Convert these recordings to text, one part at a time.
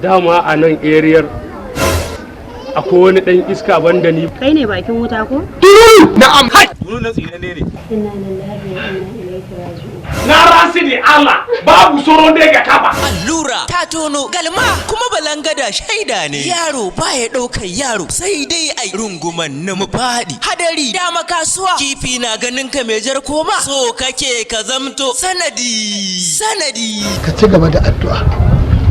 Dama a nan eriyar akwai wani dan iska banda ni. Kai ne bakin wuta ko? Na'am. Nuna tsinane ne. Inna lillahi wa inna ilaihi raji'un. Na rasi ne Allah babu tsoron da ga kafa. Allura ta tono galma, kuma balangada shaida ne. Yaro baya ɗaukar yaro, sai dai a runguman na mu faɗi. Hadari dama kasuwa, kifi na ganin ka mai jar koma, so kake ka zamto sanadi sanadi. Ka ci gaba da addu'a,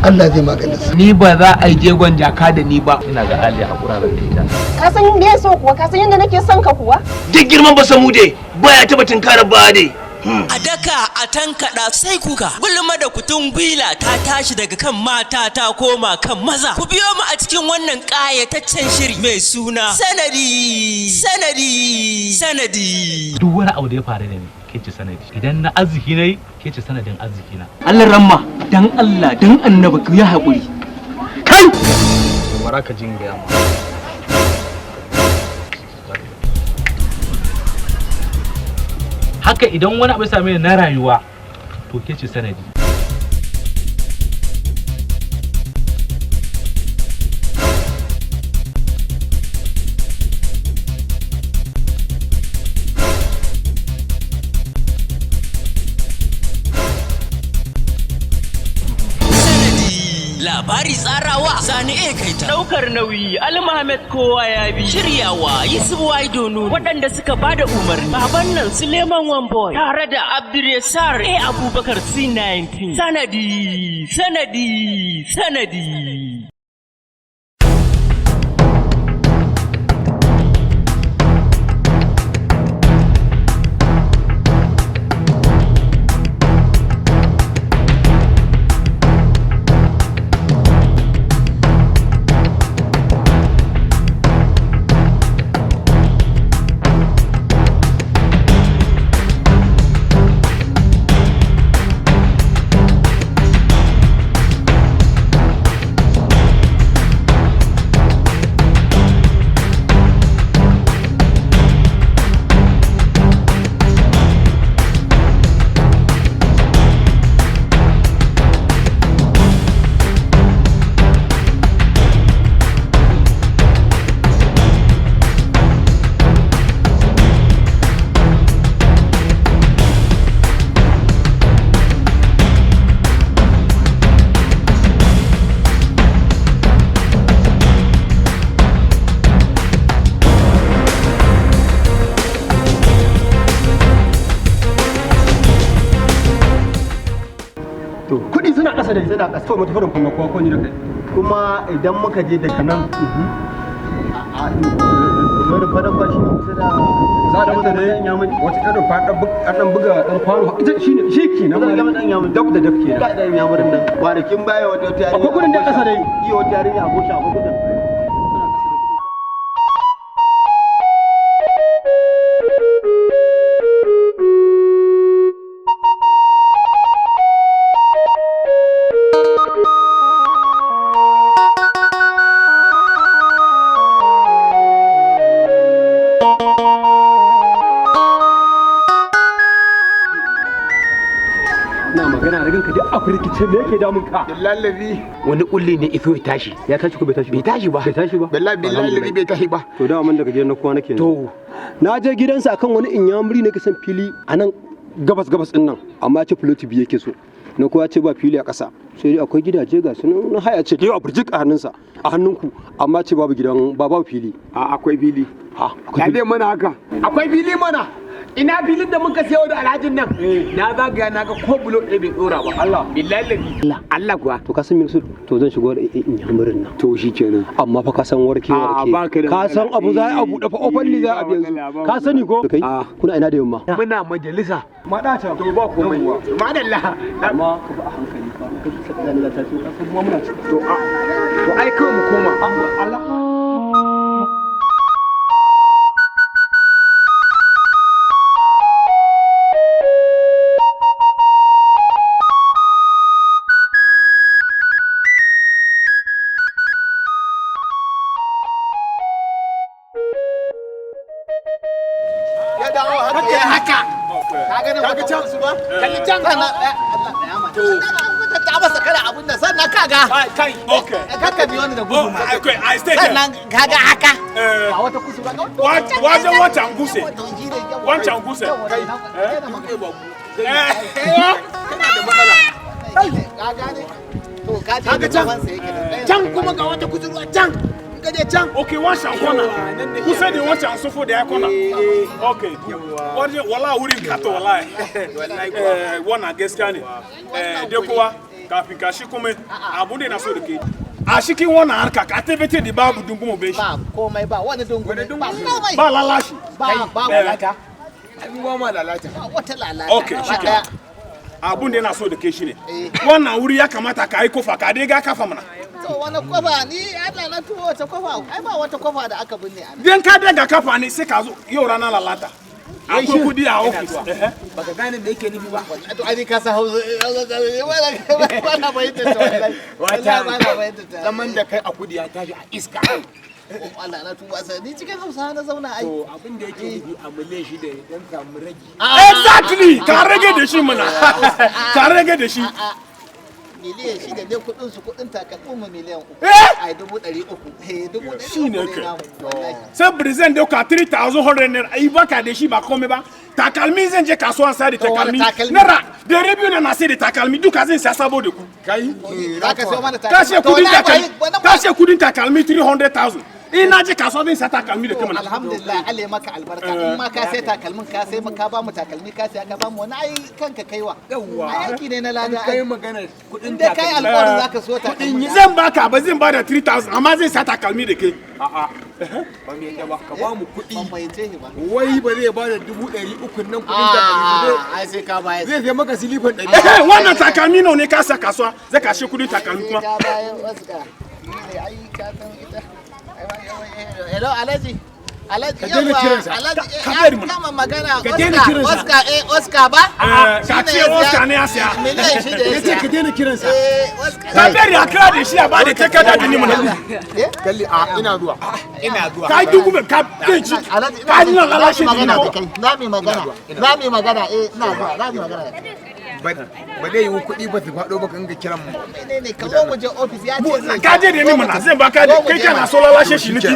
Allah zai maganin sa. Ni ba za a yi jegon jaka da ni ba. Ina ga Ali hakura da ita. Ka san me so kuwa? Ka san yadda nake son ka kuwa? Duk girman ba samude baya taba tunkarar ba dai. A daka a tankaɗa sai kuka. Gulma da kutun gwila ta tashi daga kan mata ta koma kan maza. Ku biyo mu a cikin wannan ƙayataccen shiri mai suna Sanadi Sanadi Sanadi. Duk wani abu da ya faru da ni, ke ce sanadi. Idan na arziki na yi, ke ce sanadin arziki na. Allah ramma, dan Allah dan annabi ku yi haƙuri. Kai! Bara ka jin gaya ma. Haka idan wani abu ya same ni na rayuwa, to ke ce sanadi. Sanadi. Labari tsarawa Sani E Kaita. Daukar nauyi Ali Muhammad kowa ya bi. Shiryawa Yusuf Waido. Waɗanda suka bada umarni, baban nan Suleiman One Boy tare da Abdulrasar A Abubakar C19. Sanadi Sanadi Sanadi. To kuɗi suna ƙasa da suna ƙasa. To mu tafi rumfan makuwa ko ni da kai. Kuma idan muka je daga nan a rumfa ba shi ne kusa da Za a dan da wata ɗan rumfa ɗan buga ɗan kwano. Ita shine shi kenan. Kusa da gama ɗan yamun. Dab da dab kenan. Ga ɗan yamurin nan kwanakin baya wata wata yarinya. Akwai kuɗin da ƙasa dai. Iya, wata yarinya a gosha akwai kuɗin. Na magana da ganka duk a firgice, me yake damun ka? Billahi wani kulli ne iso ya tashi. Ya tashi ko bai tashi ba? Bai tashi ba. Bai tashi ba? Billahi billahi bai tashi ba. To da mun daga gidan na kowa nake. To na je gidansa akan wani inyamuri ne kasan fili a nan gabas gabas din nan, amma ya ce filoti biyu yake so. Na kowa ce ba fili a ƙasa, sai dai akwai gidaje ga su nan na haya ce da yawa burjik a hannunsa, a hannunku, amma ce babu gidan ba, babu fili. A akwai fili. Ha, akwai Ya fili. zai mana haka. Akwai fili mana. Ina filin da muka sayo da alhajin nan. Na zagaya na ga ko bulo ɗaya bai ɗora ba. Allah. Billahi. Allah. Allah kuwa. To ka san me su, to zan shigo da inyamurin nan. To shi kenan. Amma fa ka san warke A, warke baka da ka san matsala. abu za a buɗe fa openly za a Ba bi matsala, yanzu ba ka sani ko kai. A. Kuna ina da yamma? Muna majalisa. Madata. To ba komai. Madalla. Amma ka ba a hankali fa, ka ji sakata ne za ta so, ka san mu muna ciki. To a to ai kawai mu koma. Allah. Ya dawo haka ya haka. Ka ga nan wata can kusurwa? Kalli can. Sannan ɗaya, Allah ɗaya ma. Sannan ta masa kana abun nan sannan kaga. Kai. Okay. Kakka biyo ni da gudu ma. Okay, I stay there. Sannan kaga haka. Ba wata kusurwa ga Wajen wancan guse. Wancan guse. Kai. Kana da matsala. Ka gane? To ka je Kaga can. gaban sa yake da ɗayan. Can kuma ga wata kusurwa can. In ka je can. Okay, wancan kona. Kusa da wancan sofo da ya kona. Okay, good. Wajen wala wurin kato wallahi. Eh, wannan gaskiya ne. Eh, dai kowa kafin ka shi kuma abu ne na so da ke. A cikin wannan harka ka tabbatar da babu dungumo bai shi. Ba komai ba wani dungume ba komai. Ba lalashi. Ba ba Eh. Ai mu ba ma lalata. Ba wata lalata. Okay, Ba shi ɗaya. Abun da yana so da ke shi ne. Wannan wuri ya kamata ka yi kofa ka dai ga kafa mana. To wani kofa ni Allah na tuwo wata kofa ai ba wata kofa da aka binne a nan. Dan ka daga kafa ne sai ka zo yau ranar lalata. Akwai kudi a ofis. Baka gane me yake nufi ba. To ai ni ka san Hausa ba na fahimtar ta wallahi. Wallahi ba na fahimtar ta. Zaman da kai a kudi ya tashi a iska. Allah na tuba sai ni cikin Hausa na zauna ai. To abin da yake nufi a miliyan shida ya dan samu ragi. Exactly! Ka rage da shi mana. Ka rage da shi. 6,000,000 ne kuɗin su kuɗin takalmin mu 3,000,000. Ai 300,000. Eh 300,000 Shi ne ne ke. namu wallahi. Sai Brazil dauka 3,100 naira ai baka da shi ba komai ba. Takalmi zan je kasuwa sai da To, wani takalmi. takalmi? Naira dari biyu na sai da takalmi duka zan siya sabo da ku. Kai. Za ka sayo mana Ka ce takalmi. To, kudin na takalmi. fahim- Ka ce kudin takalmi 300,000. In na je kasuwa zan siya takalmi da To, kai mana. alhamdulillah Allah ya maka albarka in ma ka sai takalmin ka sai ka ba mu takalmi ka sai ka ba mu wani ai kanka kaiwa. Yawwa. Ai aiki ne na lada In kai ai. magana kudin In dai kai alƙawarin zaka so takalmi. Zan baka ba zan bada 3,000 amma zan siya takalmi da kai. A'a. Ba mu yadda ba ka ba mu kuɗi. Ban fahimce shi ba. Wai ba zai ba da 300,000 nan kuɗin takalmi ba. Ah, ai sai ka bayar. Zai sai maka silifan 100. Eh, wannan takalmi nawa ne ka sa kasuwa zai kashe kudin takalmi kuma. Sai ka bayar wasu ka. Ni ne ai ka san ita. Hello Alhaji. Alhaji Ka daina yawwa, kiransa. Alhaji Ka eh, bari an mana. gama magana Ka daina Oscar kiransa. Oscar eh Oscar ba? Eh, ka Shine ce ya siya. Oscar ne ya siya. 6,000,000 ya Ya ce ka siya. daina kiransa. Eh Oscar. Ka bari a kira da shi a bada takarda da ni mana. Kalli a ina zuwa. Ina zuwa. Ka yi dungume ka zai ci. Alhaji Ka yi nan lalashe da ni magana na. da kai. Na mi magana. Na mi magana eh ina zuwa na mi magana da kai. Ba zai yiwu kuɗi ba su faɗo ba kan ga kiran mu. Menene ka zo mu je office ya ce zai. Ka je da ni mana zan baka da kai kana so lalashe shi niki.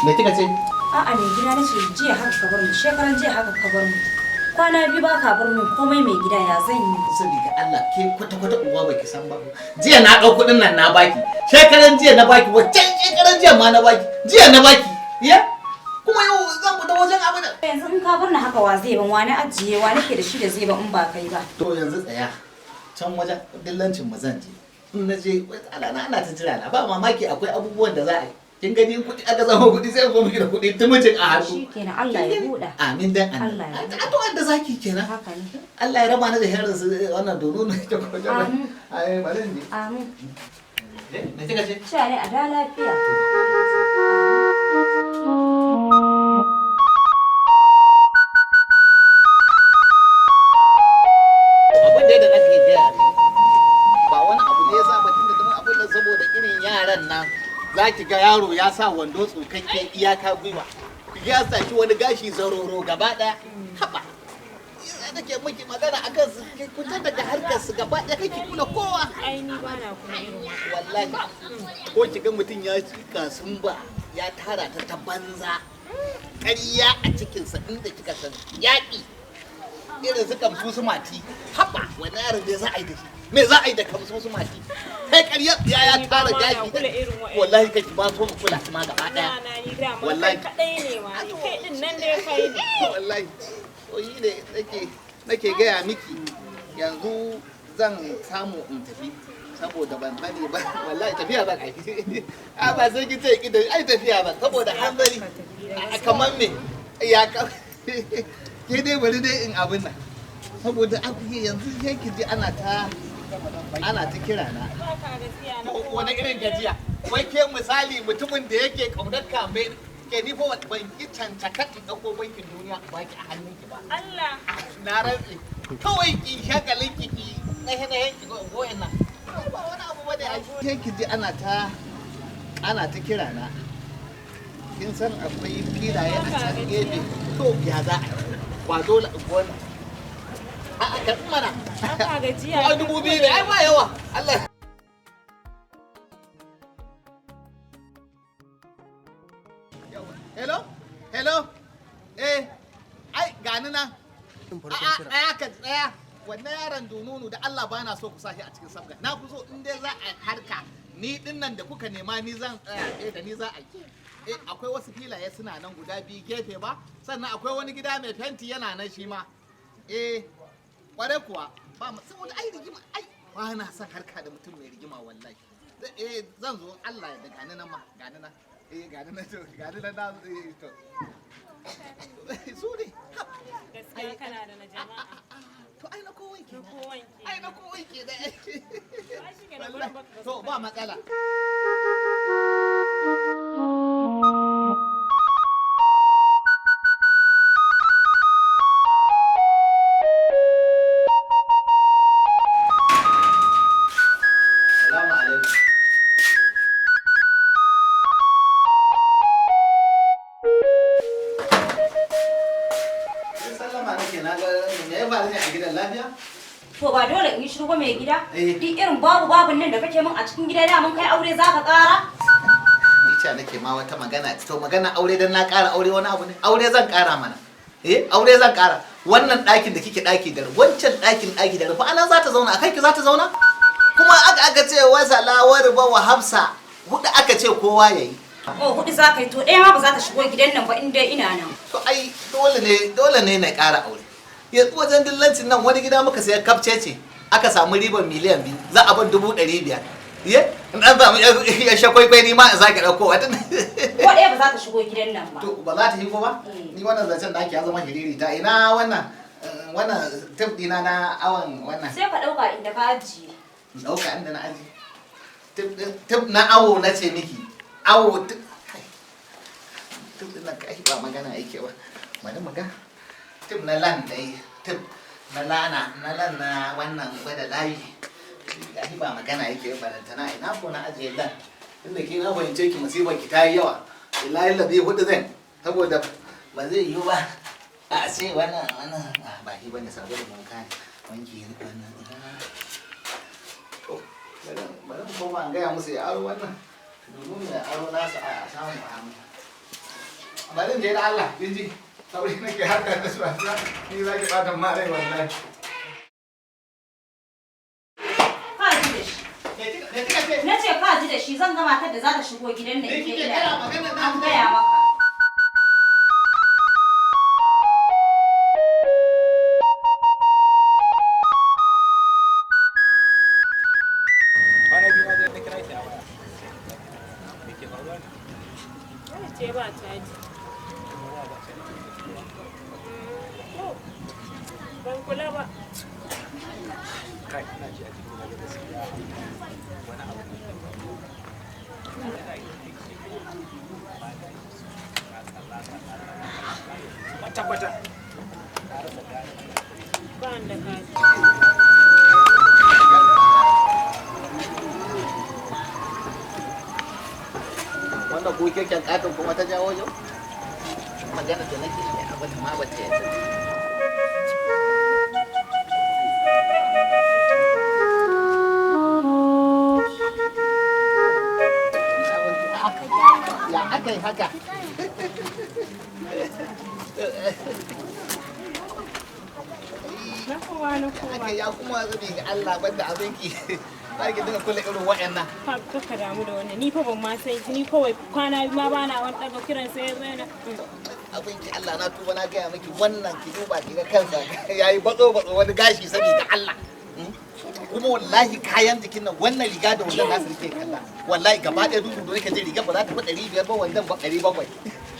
Me kika ce? A'a mai gida na ce jiya haka ka bar mu, shekaran jiya haka ka bar mu. Kwana biyu ba ka bar min komai mai gida ya zan yi. Saboda Allah ke kwata kwata uwa baki san ba. Jiya na ɗau kuɗin nan na baki. Shekaran jiya na baki, wancan shekaran jiya ma na baki. Jiya na baki. Ya? Kuma yau zan fita wajen abu da. Yanzu in ka bar ni haka wa zai ban wani ajiye wa nake da shi da zai ban in ba kai ba. To yanzu tsaya. Can wajen dillancin mu zan je. In na je ana na ana ta jira na ba mamaki akwai abubuwan da za a yi. Kin gani in kuɗi aka zama kuɗi sai in zo miki da kuɗi tumujin a hannu. Shikenan Allah ya buɗa. Amin dan Allah Allah. ya buɗa. Addu'ar da zaki kenan. Haka ne. Allah ya raba ni da sharrin su wannan dono ne ta kwaje. Amin. Ai bari in je. Amin. Eh, me kika ce? Cewa ne a da lafiya. Abin da yadda nake gaya miki, ba wani abu ne ya sa ba tunda domin abin nan saboda irin yaran nan za ki ga yaro ya sa wando tsukakke iyaka gwiwa ya saki wani gashi zaroro gaba ɗaya haba yasa nake miki magana akan su ki fita daga harkar su gaba ɗaya kake kula kowa. Ai ni ba na kuma irin Wallahi ko ki ga mutum ya ci kasumba ya tara ta ta banza ƙarya a cikinsa inda kika san yaƙi irin su kamsu su mati haba wani yaron me za a yi da shi me za a yi da kamsu su mati kai ƙarya ya ya Ni ba tara ma na gashi kula irin wa'annan. wallahi kake ba so mu kula su ma gaba ɗaya Na ni dama Wallahi. kai kadai ne ma ni kai din nan dai kai ne. Wallahi to yi ne nake gaya miki yanzu zan samu in tafi saboda ban sani ba wallahi tafiya zan aiki a ba sai ki ce ki da ai tafiya zan saboda hanzari. A kamar me ya ka Ke dai bari dai in abin nan. Saboda yanzu sai ki ji ana ta kira na. Ba ka gajiya na. Wani irin gajiya? Wai ke misali mutumin da yake kaunar kambe ke ni fa ban ki cancaka in ɗauko bankin duniya in baki a hannunki ba. Allah. Na rantse. Kawai ki shagalin ki ki nahe nahen ki goyen nan. Ai, ba wani abu bane ai. Sai ki ji ana ta kira na. Kin san akwai filaye a can gefe. To ya za a yi? Ba dole in wannan. A'a, karɓi mana. Ba ka gajiya. Ai 2000 ne, ai ba yawa. Allah. Hello? Hello? Eh, ai gani nan. A'a, tsaya ka tsaya. Wannan yaron dununu da Allah bana so ku sashi a cikin sabga. Na ku so in dai za a harka ni din nan da kuka nema ni zan tsaya, eh, da ni za a yi. Eh, akwai wasu filaye suna nan guda biyu gefe ba, sannan akwai wani gida mai fenti yana nan shi ma. Eh, kware kuwa ba mu saboda ai rigima, ai ba na son harka da mutum mai rigima wallahi. Eh, zan zo Allah ya da gani nan ma, gani nan. Eh, gani nan, to gani nan na, eh, to. Su ne. Gaskiya kana da na jama'a. To ai na kowan ke. Na kowan ke. Ai na kowan ke da. Ba shi ke na gurin baka. To ba matsala. Salamu alaikum. Sallama nake, na ga me ya faru ne a gidan, lafiya? To ba dole in yi shiru ba, mai gida? Eh. Duk irin babu babun nan da kake min a cikin gida, da mun kai aure za ka ƙara? Ni ce nake ma wata magana, to magana aure, dan na ƙara aure wani abu ne? Aure zan ƙara mana. Eh, aure zan ƙara. Wannan ɗakin da kike ɗaki da wancan ɗakin ɗaki da rufa anan za ta zauna, akai ki za ta zauna? Kuma aka ce wasa lawar ba wa Hafsa hudu aka ce kowa yayi. Oh, hudu za ka yi, to ɗaya ma ba za ta shigo gidan nan ba in dai ina nan. To ai dole ne, dole ne na ƙara aure. Yanzu wajen dillancin nan wani gida muka sayar kafce ce aka samu ribar miliyan 2, za a bar 500,000. Ye, in an samu ya shakwaikwai ni ma in sake ɗauko wata. Ko ɗaya ba za ta shigo gidan nan ba. To ba za ta yi ko ba? Ni wannan zancen da ake ya zama hiriri ta ina wannan wannan tif ɗina na awon wannan. Sai ka ɗauka inda ka ajiye. In ɗauka inda na ajiye. Tif na awo na ce miki. Awo tif. Tif ɗin nan kai ba magana yake ba. Bari mu ga. Tif na lan dai, tif na lana, na lan na wannan gwada layi. Gashi ba magana yake ba, balantana ina ko na ajiye lan. Inda ke na fahimce ki, musibar ki ta yi yawa. Ilahi lazi hudu zan saboda ba zai yiwu ba. A ce wannan ah, ba shi bane, sabulun wanka ne. Wanki wannan ina. To bari mu koma in gaya musu ya aro wannan. Domin ya aro nasu a samu a hannu. Bari in je da Allah, kin ji? Sauri nake harkar da su a ni za ki ɓata ma rai wallahi. Ka ji da shi. Na ce ka ji da shi, zan ga matar da za ta shigo gidan nan Me in dai kike ina gaya nan. magana na An gaya maka. Kwana biyu na je na kira ki a waya. Me ke faruwa ne? Wani ce ba caji. To, ban kula ba. Kai, ina ji a cikin na ga gaskiya wani abu ne ke faruwa. Kwata-kwata. Na rasa gane. Ba ni da kati. Wanda ko keken katon kuma ta jawo yau magana da nake yi a bata ma bata yadda. Ya aka yi haka? Na kowa, na kowa. Aka ya kuma zabi ga Allah banda abinki har ki dinga kula irin wa'annan. Fa ka damu da wannan. Ni fa ban ma san shi. Ni kawai kwana biyu ma bana wani ɗaga kiran sai ya zo yana. Abinki, Allah na tuba, na gaya miki wannan, ki duba ki ga kansa yayi batso batso wani gashi saboda Allah. Kuma wallahi kayan jikin nan, wannan riga da wannan nasu nake kalla, wallahi gaba ɗaya dudu da nake jin riga ba za ta fi 500 ba, wannan ba 700.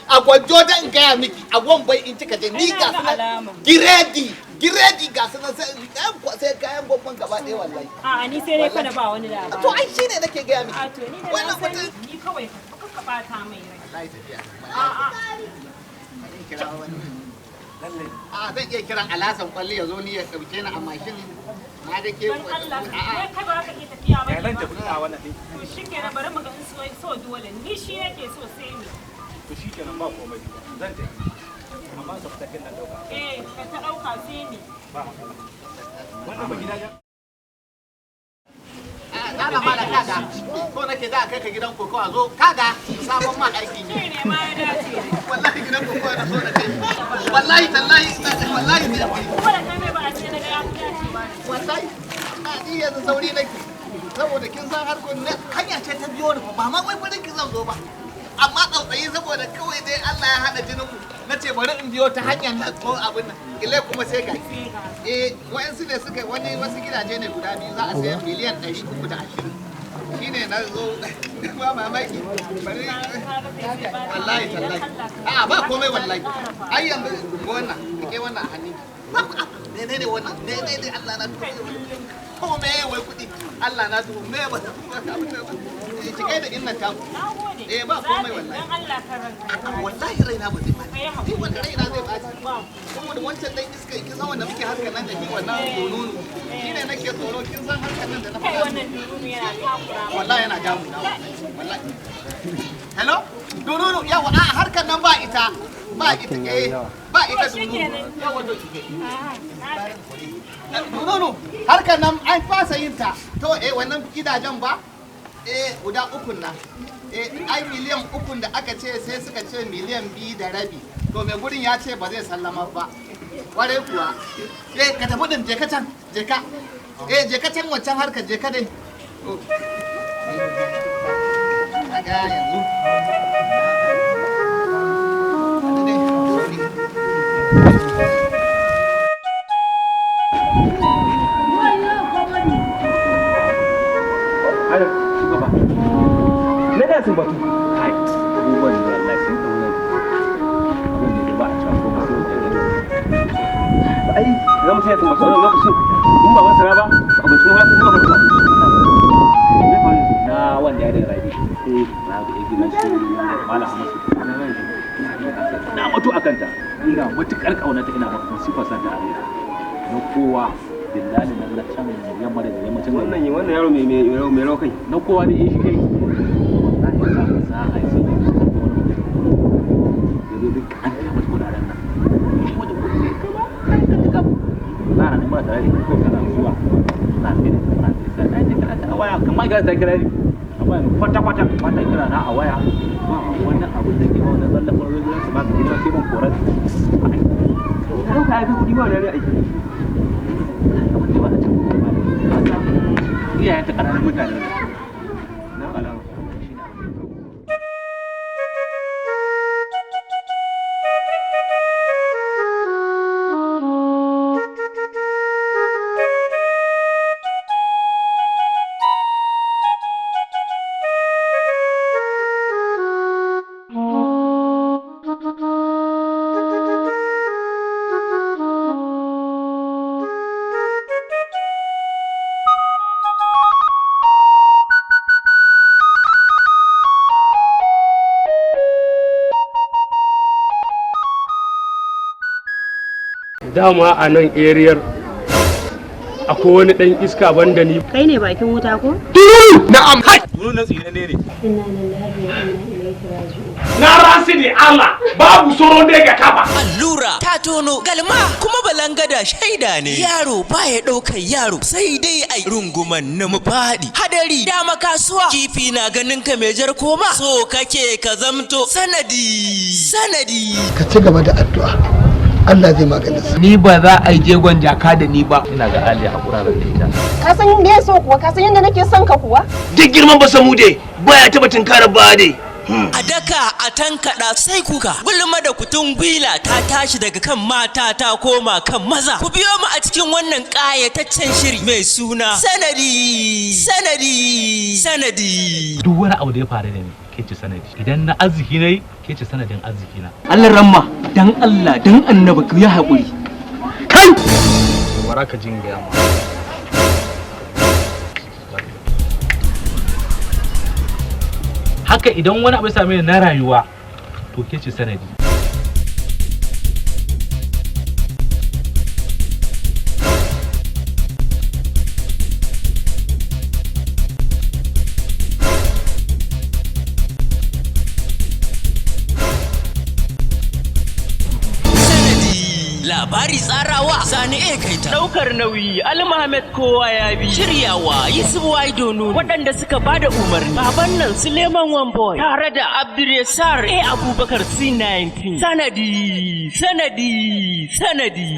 A gwanjo da in gaya miki, a Wambai in kika je ni ga sunan giredi giredi, ga sunan sai kayan gwamban gaba ɗaya wallahi. A'a, ni sai dai kada ba wani labari. To ai shine nake gaya miki. A to ni da na sani, ni kawai ka bata mai rai. Wallahi tafiya. A'a. A zan iya kiran Alasan Kwalli ya zo ni ya ɗauke ni a mashin na da ke. Dan Allah, kai kai ba ka iya tafiya ba. Ya zan tafi a wannan ɗin. To shikenan, bari mu ga in so so dole ni shi nake so sai ni. To shikenan, ba komai. Zan tafi. Amma sa fita nan ɗauka. Eh, ka ta ɗauka sai ni. Ba matsala. Wannan ba gida. Dala mala, kaga ko nake za a kai ka gidan kokowa, zo kaga sabon ma aiki ne. Ne ma ya dace. Wallahi gidan kokowa na so na kai. Wallahi tallahi wallahi ne. Ko da kai mai ba a ce na ga ya fi dace ba. Wallahi ni yanzu sauri nake. Saboda kin san harkar ne, hanya ce ta biyo ni, ba ma wai gurin ki zan zo ba. Amma tsautsayi, saboda kawai dai Allah ya haɗa jinin mu. Na ce bari in biyo ta hanyar nan ko abin nan. Ile kuma sai ga. Eh, wa'ansu ne suka wani wasu gidaje ne guda biyu za a sayar miliyan 320. Shine na zo ba mamaki. Bari wallahi tallahi. A'a, ba komai wallahi. Ai yanzu wannan, rike wannan a hannunki. Menene wannan? Menene? Allah na tuba. Ko me wai kuɗi? Allah na tuba. Me ba ki kai da inna ta. Eh, ba komai wallahi. Dan Allah ka ranka. Wallahi raina ba zai ɓaci. Ni wanda raina zai ɓaci. Saboda wancan dan iska, kin san wanda muke harkar nan da shi, wannan dononu. Shine nake tsoro, kin san harkar nan da na Kai faɗa. wannan dururu yana takura. Wallahi yana damu na wallahi. Hello? Dononu, yawa, a harkar nan ba ita. Ba ita, eh, ba ita dononu. Yawa, to kike. Dononu, harkar nan an fasa yin ta. To eh, wannan gidajen ba? Eh, guda ukun nan. Eh, ai miliyan 3 da aka ce, sai suka ce miliyan 2.5. To mai gurin ya ce ba zai sallama ba. Kwarai kuwa. Eh, ka tafi din, je ka can, je ka. Eh, je ka can wancan harkar, je ka dai. To. Kaga yanzu. Ana shugaba. Na da sun batu. Kai, abubuwan da Allah sun ɗau nan. Abin da ba a cewa ko ba sai wajen gani. Ai, za mu sai sun batu wannan lokacin. In ba masara ba, abincin wani sun ba ba abinci. Me faru? Na wanda ya da rabi. Eh, na ga gidan shi Malam Ahmad. Na mutu akan ta. Ina matukar kaunata, ina masifar san ta a raina. Na kowa dillali nan na can yamma da yammacin Wannan wannan yaro mai mai kai. Na kowa ne shi kai. Wallahi za a yi sai ya zo duk an ta mata kudaden nan. Shi wata kudi ne kai ba kai ka tuka. Na nan muna tare da kai kana zuwa. Na ne na sai ai kira ta a waya kamar ga ta kira ni. Amma yanzu kwata kwata ba ta kira na a waya. Ba wani abu da ke ba wani tsallafin ruwan su ba su gida sai ban korar. Ka dauka ya fi kudi ba wani aiki. Abin da ba a can ba. Iyayen ta ƙananan mutane ne. Na alama. Dama a nan eriyar akwai wani ɗan iska banda ni. Kai ne bakin wuta ko? Na'am. Hai! Nuna tsine ne. Inna lillahi wa inna ilaihi raji'un. Na rasi ne Allah, babu soro ne ga kafa. Allura ta tono galma, kuma balangada shaida ne. Yaro baya ɗaukar yaro, sai dai ai runguman na mu faɗi. Hadari dama kasuwa, kifi na ganin ka mai jar koma, so kake ka zamto sanadi sanadi. Ka ci gaba da addu'a, Allah zai maganin sa. Ni ba za a yi jegon jaka da ni ba. Ina ga Ali hakura da ita. Ka san me so kuwa? Ka san yadda nake son ka kuwa? Duk girman ba samude baya taba tunkarar ba dai. A daka a tankaɗa sai kuka. Gulma da kutun gwila ta tashi daga kan mata ta koma kan maza. Ku biyo mu a cikin wannan ƙayataccen shiri mai suna Sanadi, Sanadi, Sanadi. Duk wani abu da ya faru da ni, Ke ce sanadi. Idan na arziki na yi, ke ce sanadin arziki na. Allah ramma, dan Allah dan annabi ku yi haƙuri. Kai! Bara ka jin gaya ma. Haka idan wani abu ya same ni na rayuwa, to ke ce sanadi. Labari tsarawa Sani E Kaita. Daukar nauyi Ali Muhammad kowa ya bi. Shiryawa Yusuf Waido Nunu. Waɗanda suka bada umarni. Baban nan Suleiman One Boy. Tare da Abdulrasar A Abubakar C19. Sanadi, sanadi, sanadi.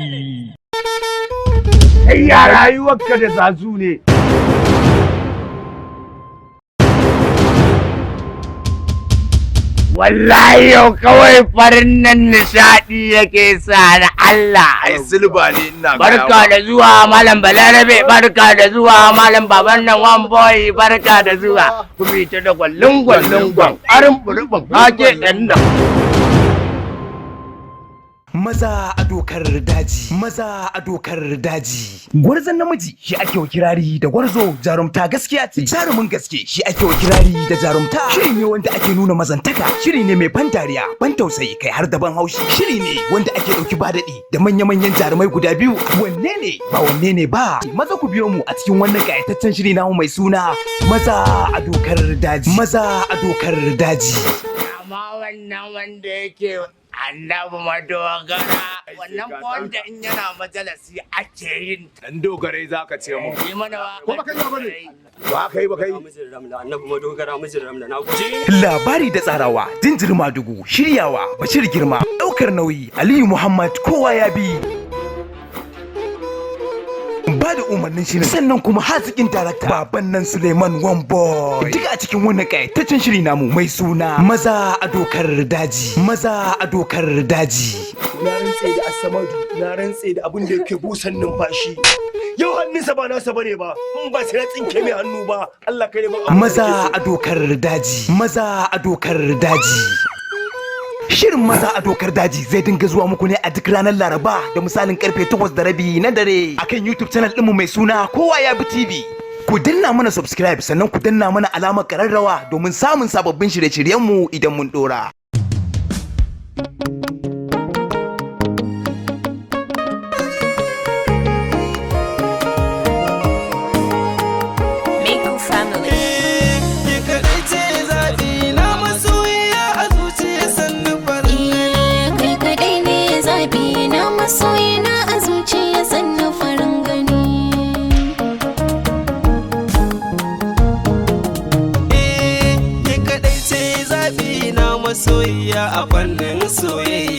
Kai ya rayuwarka da zazu ne. Wallahi yau kawai farin nan nishaɗi yake sa na Allah. Ai silba ne ina gaya Barka da zuwa Malam Balarabe, barka da zuwa Malam Baban nan One Boy, barka da zuwa. Ku bi ta da gwallin gwallin gwan, arin burubin hake ɗan nan. Maza a dokar daji, maza a dokar daji. Gwarzon namiji shi ake wa kirari da gwarzo, jarumta gaskiya ce. Jarumin gaske shi ake wa kirari da jarumta. Shiri ne wanda ake nuna mazantaka, shiri ne mai ban dariya, ban tausayi kai har da ban haushi. Shiri ne wanda ake ɗauki ba daɗi da manya-manyan jarumai guda biyu. Wanne ne ba wanne ne ba. Maza ku biyo mu a cikin wannan ƙayataccen shiri namu mai suna Maza a dokar daji. Maza a dokar daji. Amma wannan wanda yake annabi madogara, wannan ko wanda in yana majalisi ake yin Dan dogarai zaka ce mu. Yi mana waka. Ko baka yi ba ne? Ba kai ba kai. Annabi madogara mijin Ramla na gode. Labari da tsarawa Jinjir Madugu, shiryawa Bashir Girma, ɗaukar nauyi Aliyu Muhammad kowa ya bi. Ba da umarnin shirin sannan kuma haziƙin darakta baban nan Suleiman One Boy. Duka a cikin wannan ƙayataccen shiri namu mai suna Maza a dokar daji. Maza a dokar daji. Na rantse da Asamadu, na rantse da abin da yake busan numfashi. Yau hannunsa ba nasa bane ba, in ba sai na tsinke mai hannu ba, Allah kai ne ba. Maza a dokar daji. Maza a dokar daji. Shirin Maza a dokar daji zai dinga zuwa muku ne a duk ranar Laraba da misalin karfe 8:30 na dare akan YouTube channel ɗinmu mai suna Kowa ya bi TV. Ku danna mana subscribe sannan ku danna mana alamar kararrawa domin samun sababbin shirye-shiryenmu idan mun dora. Maku Family. Ki kaɗai ce zaɓi na masoyiya a zuciya sannu farin Kai kaɗai ne zaɓi na masoyina a zuciya sannu farin gani. Ki kaɗai ce zaɓi na masoyiya a fannin soyayya.